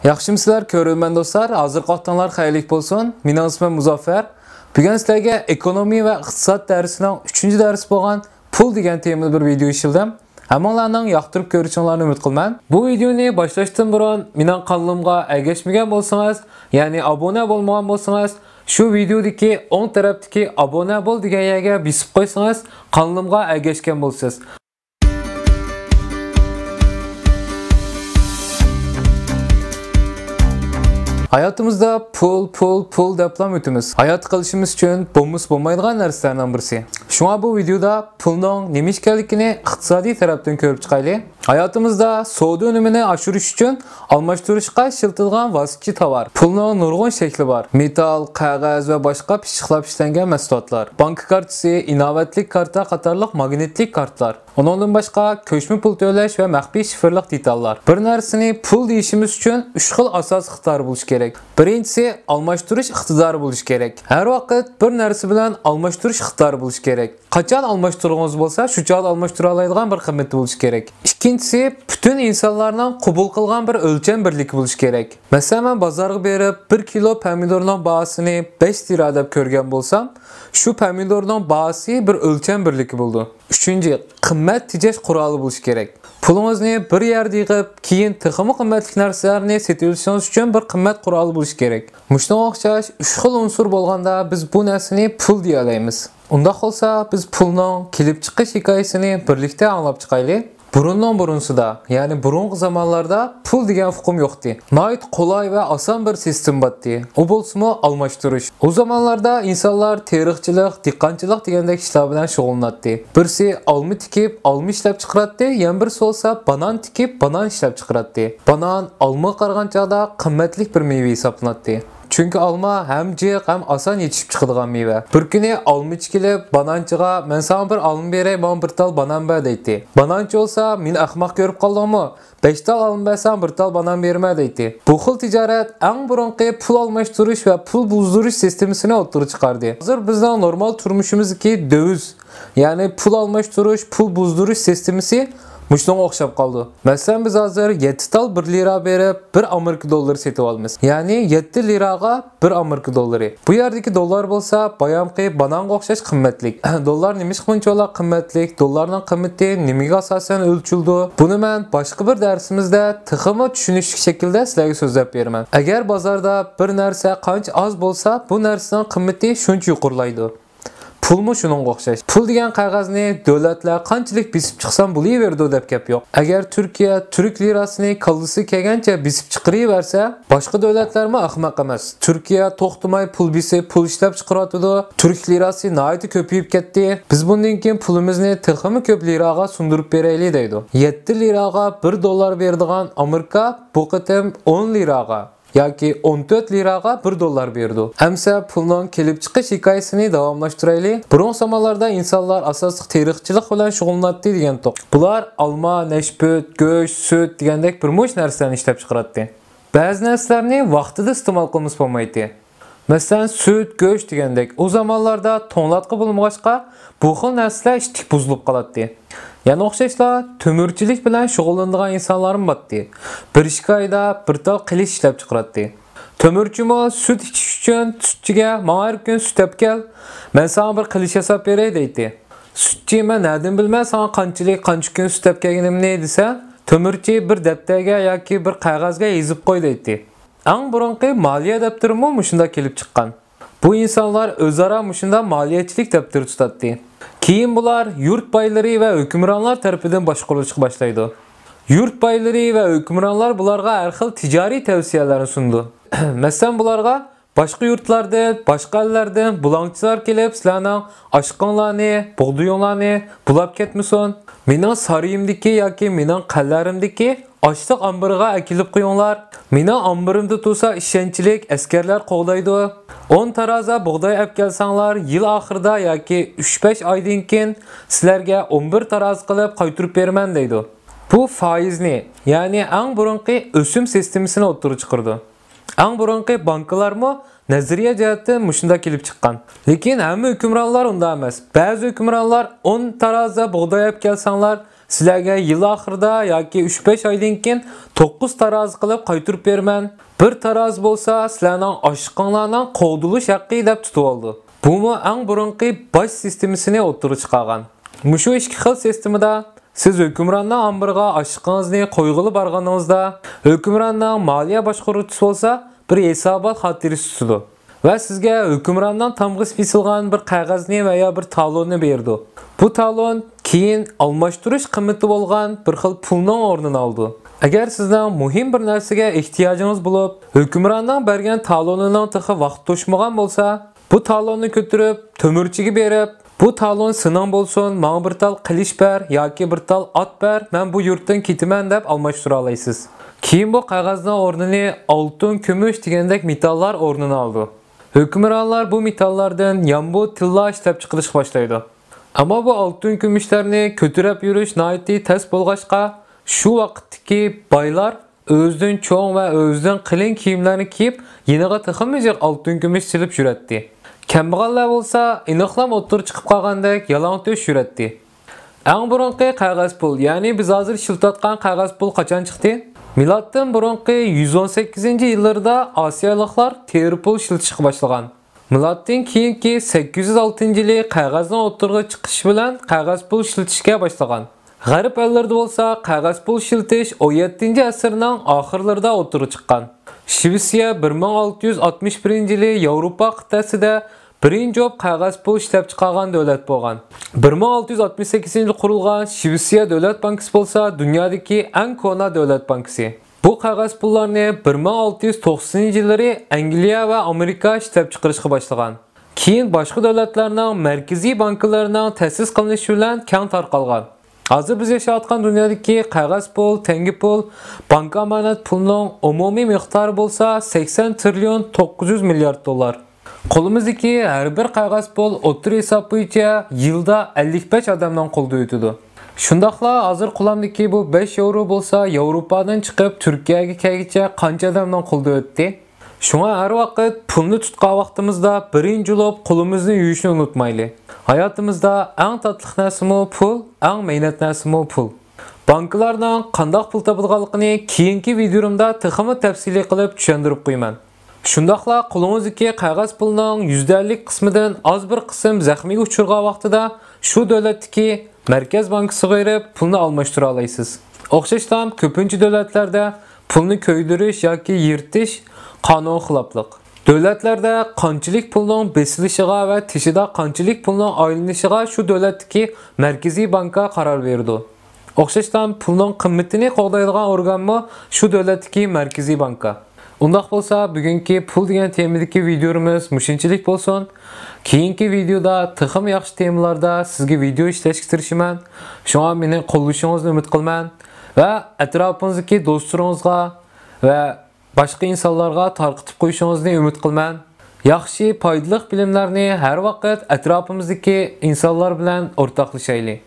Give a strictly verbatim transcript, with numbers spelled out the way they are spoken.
ياخشىمۇسىلەر كۆرۈرمەن دوستلار؟ ھازىرقى ۋاقتىڭلار خەيرلىك بولسۇن. مېنىڭ ئىسمىم مۇزەففەر. بۈگۈن سىلەرگە ئېكونومىيە ۋە ئىقتىساد دەرسىنىڭ ئۈچىنچى دەرسى بولغان پۇل دېگەن تېمىدا بىر ۋىدېئو ئىشلىدىم. ھەممىڭلارنىڭ ياقتۇرۇپ كۆرۈشۈڭلارنى ئۈمىد قىلىمەن. بۇ ۋىدېئونى باشلاشتىن بۇرۇن مېنىڭ قانىلىمغا ئەگەشمىگەن بولسىڭىز، يەنى ئابۇنە بولمىغان بولسىڭىز، شۇ ۋىدېئودىكى ئوڭ تەرەپتىكى ئابۇنە بول دېگەن يەرگە بېسىپ قويسىڭىز، قانىلىمغا ئەگەشكەن بولىسىز. ھاياتىمىزدا پۇل، پۇل، پۇل دەپلا ئۆتىمىز. ھايات قېلىشىمىز ئۈچۈن بولمىسا بولمايدىغان نەرسىلەرنىڭ بىرسى. شۇڭا بۇ ۋىدېئودا پۇلنىڭ نېمە ئىكەنلىكىنى ئىقتىسادىي تەرەپتىن كۆرۈپ چىقايلى. ھاياتىمىزدا سودا ئۈنۈمىنى ئاشۇرۇش ئۈچۈن ئالماشتۇرۇشقا ئىشلىتىدىغان ۋاسىتىچى تاۋار. پۇلنىڭ نۇرغۇن شەكلى بار. مېتال، قەغەز ۋە باشقا پىششىقلاپ ئىشلەنگەن مەھسۇلاتلار. بانكا كارتىسى، ئىناۋەتلىك كارتا قاتارلىق ماگنىتلىك كارتىلار. ئۇنىڭدىن باشقا، كۆچمە پۇل تۆلەش ۋە مەخپىي شىفىرلىق دېتاللار. بىر نەرسىنى پۇل دېيىشىمىز ئۈچۈن ئۈچ خىل ئاساسىي ئىقتىدار بولۇشى كېرەك. بىرىنچىسى، ئالماشتۇرۇش ئىقتىدارى بولۇشى كېرەك. ھەر ۋاقىت بىر نەرسە بىلەن ئالماشتۇرۇش ئىقتىدارى بولۇشى كېرەك. قاچان ئالماشتۇرغۇڭىز بولسا، شۇ چاغدا ئالماشتۇرالايدىغان بىر قىممىتى بولۇشى كېرەك. ئىككىنچىسى، پۈتۈن ئىنسانلارنىڭ قوبۇل قىلغان بىر ئۆلچەم بىرلىكى بولۇشى كېرەك. مەسىلەن، مەن بازارغا بېرىپ، بىر كىلو پەمىدۇرنىڭ باھاسىنى بەش لىرا دەپ كۆرگەن بولسام، شۇ پەمىدۇرنىڭ باھاسى بىر ئۆلچەم بىرلىكى بولىدۇ. ئۈچىنچى، قىممەت تېجەش قورالى بولۇشى كېرەك. پۇلىڭىزنى بىر يەردە يىغىپ، كېيىن تېخىمۇ قىممەتلىك نەرسىلەرنى سېتىۋېلىشىڭىز ئۈچۈن بىر قىممەت قورالى بولۇشى كېرەك. مۇشۇنىڭغا ئوخشاش ئۈچ خىل ئۇنسۇر بولغاندا، بىز بۇ نەرسىنى پۇل دېيەلەيمىز. ئۇنداق بولسا، بىز پۇلنىڭ كېلىپ چىقىش ھېكايىسىنى بىرلىكتە ئاڭلاپ چىقايلى. بۇرۇننىڭ بۇرۇنسىدا، يەنى بۇرۇنقى زامانلاردا پۇل دېگەن ئۇقۇم يوقتى. ناھايىتى قولاي ۋە ئاسان بىر سىستېما بارتتى. ئۇ بولسىمۇ ئالماشتۇرۇش. ئۇ زامانلاردا ئىنسانلار تېرىقچىلىق، دېھقانچىلىق دېگەندەك ئىشلار بىلەن شۇغۇللىناتتى. بىرسى ئالما تىكىپ، ئالما ئىشلەپ چىقىراتتى، يەنە بىرسى بولسا بانان تىكىپ، بانان ئىشلەپ چىقىراتتى. بانان ئالمىغا قارىغان چاغدا قىممەتلىك بىر مېۋە ھېسابلىناتتى. چۈنكى ئالما ھەم جىق، ھەم ئاسان يېتىشىپ چىقىدىغان مېۋە. بىر كۈنى ئالمىچى كېلىپ، بانانچىغا، «مەن ساڭا بىر ئالما بېرەي، ماڭا بىر تال بانان بەر» دەيتتى. بانانچى بولسا، «مېنى ئەخمەق كۆرۈپ قالدىڭمۇ؟ بەش تال ئالما بەرسەڭ، بىر تال بانان بېرىمەن» دەيتتى. بۇ خىل تىجارەت ئەڭ بۇرۇنقى پۇل ئالماشتۇرۇش ۋە پۇل بۇزدۇرۇش سىستېمىسىنى ئوتتۇرىغا چىقاردى. ھازىر بىزنىڭ نورمال تۇرمۇشىمىزدىكى دۆۋىز، يەنى پۇل ئالماشتۇرۇش، پۇل بۇزدۇرۇش سىستېمىسى مۇشۇنىڭغا ئوخشاپ قالىدۇ. مەسىلەن، بىز ھازىر يەتتە تال بىر لىرا بېرىپ، بىر ئامېرىكا دوللىرى سېتىۋالىمىز. يەنى يەتتە لىراغا بىر ئامېرىكا دوللىرى. بۇ يەردىكى دوللار بولسا بايامقى بانانغا ئوخشاش قىممەتلىك. دوللار نېمىشقا بۇنچىۋالا قىممەتلىك؟ دوللارنىڭ قىممىتى نېمىگە ئاساسەن ئۆلچىلىدۇ؟ بۇنى مەن باشقا بىر دەرسىمىزدە تېخىمۇ چۈشىنىشلىك شەكىلدە سىلەرگە سۆزلەپ بېرىمەن. ئەگەر بازاردا بىر نەرسە قانچە ئاز بولسا، بۇ نەرسىنىڭ قىممىتى شۇنچە يۇقىرىلايدۇ. پۇلمۇ شۇنىڭغا ئوخشاش. پۇل دېگەن قەغەزنى دۆلەتلەر قانچىلىك بېسىپ چىقسام بولۇۋېرىدۇ دەپ گەپ يوق. ئەگەر تۈركىيە تۈرك لىراسىنى كاللىسى كەلگەنچە بېسىپ چىقىرىۋەرسە، باشقا دۆلەتلەرمۇ ئەخمەق ئەمەس. تۈركىيە توختىماي پۇل بېسىپ، پۇل ئىشلەپ چىقىرىۋاتىدۇ. تۈرك لىراسى ناھايىتى كۆپىيىپ كەتتى. بىز بۇندىن كېيىن پۇلىمىزنى تېخىمۇ كۆپ لىراغا سۇندۇرۇپ بېرەيلى دەيدۇ. يەتتە لىراغا بىر دوللار بېرىدىغان ئامېرىكا بۇ قېتىم ئون لىراغا ياكى ئون تۆت لىراغا بىر دوللار بېرىدۇ. ئەمسە پۇلنىڭ كېلىپ چىقىش ھېكايىسىنى داۋاملاشتۇرايلى. بۇرۇنقى زامانلاردا ئىنسانلار ئاساسلىق تېرىقچىلىق بىلەن شۇغۇللىناتتى دېگەنتۇق. بۇلار ئالما، نەشپۈت، گۆش، سۈت دېگەندەك بىر مۇنچە نەرسىلەرنى ئىشلەپ چىقىراتتى. بەزى نەرسىلەرنى ۋاقتىدا ئىستېمال قىلمىسا بولمايتتى. مەسىلەن، سۈت، گۆش دېگەندەك. ئۇ زامانلاردا توڭلاتقۇ بولمىغاچقا، بۇ خىل نەرسىلەر ئىتتىك بۇزۇلۇپ قالاتتى. يەنە ئوخشاشلا، تۆمۈرچىلىك بىلەن شۇغۇللىنىدىغان ئىنسانلارمۇ بارتتى. بىر ئىككى ئايدا بىر تال قىلىچ ئىشلەپ چىقىراتتى. تۆمۈرچىمۇ سۈت ئىچىش ئۈچۈن سۈتچىگە، «ماڭا ھەر كۈن سۈت ئەپ كەل، مەن ساڭا بىر قىلىچ ياساپ بېرەي» دەيتتى. سۈتچى، «مەن نەدىن بىلىمەن ساڭا قانچىلىك، قانچە كۈن سۈت ئەپ كەلگىنىمنى؟» دېسە، تۆمۈرچى، «بىر دەپتەرگە ياكى بىر قەغەزگە يېزىپ قوي» دەيتتى. ئەڭ بۇرۇنقى مالىيە دەپتىرىمۇ مۇشۇنداق كېلىپ چىققان. بۇ ئىنسانلار ئۆزئارا مۇشۇنداق مالىيەچىلىك دەپتىرى تۇتاتتى. كېيىن بۇلار يۇرت بايلىرى ۋە ھۆكۈمرانلار تەرىپىدىن باشقۇرۇلۇشقا باشلايدۇ. يۇرت بايلىرى ۋە ھۆكۈمرانلار بۇلارغا ھەر خىل تىجارىي تەۋسىيەلەرنى سۇنىدۇ. مەسىلەن، بۇلارغا باشقا يۇرتلاردىن، باشقا ئەللەردىن بۇلاڭچىلار كېلىپ، سىلەرنىڭ ئاشلىقىڭلارنى، بۇغدىيىڭلارنى بۇلاپ كەتمىسۇن. مېنىڭ سارىيىمدىكى ياكى مېنىڭ قەلئەمدىكى ئاشلىق ئامبىرىغا ئەكېلىپ قويۇڭلار. مېنىڭ ئامبىرىمدا تۇرسا ئىشەنچلىك ئەسكەرلەر قوغدايدۇ. ئون تارازا بۇغداي ئەپ كەلسەڭلار، يىل ئاخىرىدا ياكى ئۈچ-بەش ئايدىن كېيىن سىلەرگە ئون بىر تارازا قىلىپ قايتۇرۇپ بېرىمەن دەيدۇ. بۇ فايىزنى، يەنى ئەڭ بۇرۇنقى ئۆسۈم سىستېمىسىنى ئوتتۇرىغا چىقىرىدۇ. ئەڭ بۇرۇنقى بانكىلارمۇ نەزەرىيە جەھەتتىن مۇشۇنداق كېلىپ چىققان. لېكىن ھەممە ھۆكۈمرانلار ئۇنداق ئەمەس. بەزى ھۆكۈمرانلار، «ئون تارازا بۇغداي ئەپ كەلسەڭلار، سىلەرگە يىل ئاخىرىدا ياكى ئۈچ-بەش ئايدىن كېيىن توققۇز تارازا قىلىپ قايتۇرۇپ بېرىمەن. بىر تارازا بولسا سىلەرنىڭ ئاشىقىڭلارنىڭ قوغدىلىش ھەققى دەپ تۇتۇۋالىدۇ. بۇمۇ ئەڭ بۇرۇنقى باج سىستېمىسىنى ئوتتۇرىغا چىقارغان. مۇشۇ ئىككى خىل سىستېمىدا سىز ھۆكۈمراننىڭ ئامبىرىغا ئاشىقىڭىزنى قويغىلى بارغىنىڭىزدا، ھۆكۈمراننىڭ مالىيە باشقۇرغۇچىسى بولسا بىر ھېسابات خاتىرىسى تۇتىدۇ ۋە سىزگە ھۆكۈمراننىڭ تامغىسى بېسىلغان بىر قەغەزنى ۋە يا بىر تالوننى بېرىدۇ. بۇ تالون كېيىن ئالماشتۇرۇش قىممىتى بولغان بىر خىل پۇلنىڭ ئورنىنى ئالىدۇ. ئەگەر سىزنىڭ مۇھىم بىر نەرسىگە ئېھتىياجىڭىز بولۇپ، ھۆكۈمراننىڭ بەرگەن تالونىنىڭ تېخى ۋاقتى توشمىغان بولسا، بۇ تالوننى كۆتۈرۈپ، تۆمۈرچىگە بېرىپ، «بۇ تالون سېنىڭ بولسۇن، ماڭا بىر تال قىلىچ بەر ياكى بىر تال ئات بەر، مەن بۇ يۇرتتىن كېتىمەن» دەپ ئالماشتۇرالايسىز. كېيىن بۇ قەغەزنىڭ ئورنىنى ئالتۇن، كۈمۈش دېگەندەك مېتاللار ئورنىنى ئالىدۇ. ھۆكۈمرانلار بۇ مېتاللاردىن يامبۇ، تىللا ئىشلەپچىقىرىشقا باشلايدۇ. ئەمما بۇ ئالتۇن، كۈمۈشلەرنى كۆتۈرۈپ يۈرۈش ناھايىتى تەس بولغاچقا، شۇ ۋاقىتتىكى بايلار ئۆزىدىن چوڭ ۋە ئۆزىدىن قېلىن كىيىملەرنى كىيىپ، يېنىغا تېخىمۇ جىق ئالتۇن، كۈمۈش سېلىپ يۈرەتتى. كەمبەغەللەر بولسا ئېنىقلام ئوتتۇرىغا چىقىپ قالغاندەك يالاڭ تۆش يۈرەتتى. ئەڭ بۇرۇنقى قەغەز پۇل، يەنى بىز ھازىر ئىشلىتىۋاتقان قەغەز پۇل قاچان چىقتى؟ مىلادتىن بۇرۇنقى يۈز ئون سەككىزىنچى يىللىرىدا ئاسىيالىقلار تېرە پۇل ئىشلىتىشكە باشلىغان. مىلادتىن كېيىنكى سەككىز يۈز ئالتىنچى يىلى قەغەزنىڭ ئوتتۇرىغا چىقىشى بىلەن قەغەز پۇل ئىشلىتىشكە باشلىغان. غەرب ئەللىرىدە بولسا قەغەز پۇل ئىشلىتىش ئون يەتتىنچى ئەسىرنىڭ ئاخىرلىرىدا ئوتتۇرىغا چىققان. شىۋېتسىيە بىر مىڭ ئالتە يۈز ئاتمىش بىرىنچى يىلى ياۋروپا قىتئەسىدە بىرىنچى بولۇپ قەغەز پۇل ئىشلەپچىقارغان دۆلەت بولغان. بىر مىڭ ئالتە يۈز ئاتمىش سەككىزىنچى يىلى قۇرۇلغان شىۋېتسىيە دۆلەت بانكىسى بولسا دۇنيادىكى ئەڭ كونا دۆلەت بانكىسى. بۇ قەغەز پۇللارنى بىر مىڭ ئالتە يۈز توقسىنىنچى يىللىرى ئەنگلىيە ۋە ئامېرىكا ئىشلەپچىقىرىشقا باشلىغان. كېيىن باشقا دۆلەتلەرنىڭ مەركىزىي بانكىلىرىنىڭ تەسىس قىلىنىشى بىلەن كەڭ تارقالغان. ھازىر بىز ياشاۋاتقان دۇنيادىكى قەغەز پۇل، تەڭگە پۇل، بانكا ئامانەت پۇلىنىڭ ئومۇمىي مىقدارى بولسا سەكسەن تىرىليون توققۇز يۈز مىليارد دوللار. قولىمىزدىكى ھەر بىر قەغەز پۇل ئوتتۇرا ھېساب بويىچە يىلدا ئەللىك بەش ئادەمنىڭ قولىدا ئۆتىدۇ. شۇنداقلا ھازىر قولۇمدىكى بۇ بەش ياۋرو بولسا ياۋروپادىن چىقىپ تۈركىيەگە كەلگۈچە قانچە ئادەمنىڭ قولىدا ئۆتتى؟ شۇڭا ھەر ۋاقىت پۇلنى تۇتقان ۋاقتىمىزدا بىرىنچى بولۇپ قولىمىزنى يۇيۇشنى ئۇنتۇمايلى. ھاياتىمىزدا ئەڭ تاتلىق نەرسىمۇ پۇل، ئەڭ مەينەت نەرسىمۇ پۇل. بانكىلارنىڭ قانداق پۇل تاپىدىغانلىقىنى كېيىنكى ۋىدىيولىرىمدا تېخىمۇ تەپسىلىي قىلىپ چۈشەندۈرۈپ قويىمەن. شۇنداقلا قولىڭىزدىكى قەغەز پۇلنىڭ يۈزدە ئەللىك قىسمىدىن ئاز بىر قىسىم زەخمىگە ئۇچرىغان ۋاقتىدا شۇ دۆلەتتىكى مەركەز بانكىسىغا بېرىپ پۇلنى ئالماشتۇرالايسىز. ئوخشاشلا كۆپىنچە دۆلەتلەردە پۇلنى كۆيدۈرۈش ياكى يىرتىش قانۇنغا خىلاپلىق. دۆلەتلەردە قانچىلىك پۇلنىڭ بېسىلىشىغا ۋە تېشىدا قانچىلىك پۇلنىڭ ئايلىنىشىغا شۇ دۆلەتتىكى مەركىزىي بانكا قارار بېرىدۇ. ئوخشاشلا پۇلنىڭ قىممىتىنى قوغدايدىغان ئورگانمۇ شۇ دۆلەتتىكى مەركىزىي بانكا. ئۇنداق بولسا، بۈگۈنكى پۇل دېگەن تېمىدىكى ۋىدىيولىرىمىز مۇشۇنچىلىك بولسۇن. كېيىنكى ۋىدىيودا تېخىمۇ ياخشى تېمىلاردا سىزگە ۋىدىيو ئىشلەشكە تىرىشىمەن. شۇڭا مېنى قوللىشىڭىزنى ئۈمىد قىلىمەن ۋە ئەتراپىڭىزدىكى دوستلىرىڭىزغا ۋە باشقا ئىنسانلارغا تارقىتىپ قويۇشىڭىزنى ئۈمىد قىلىمەن. ياخشى، پايدىلىق بىلىملەرنى ھەر ۋاقىت ئەتراپىمىزدىكى ئىنسانلار بىلەن ئورتاقلىشايلى.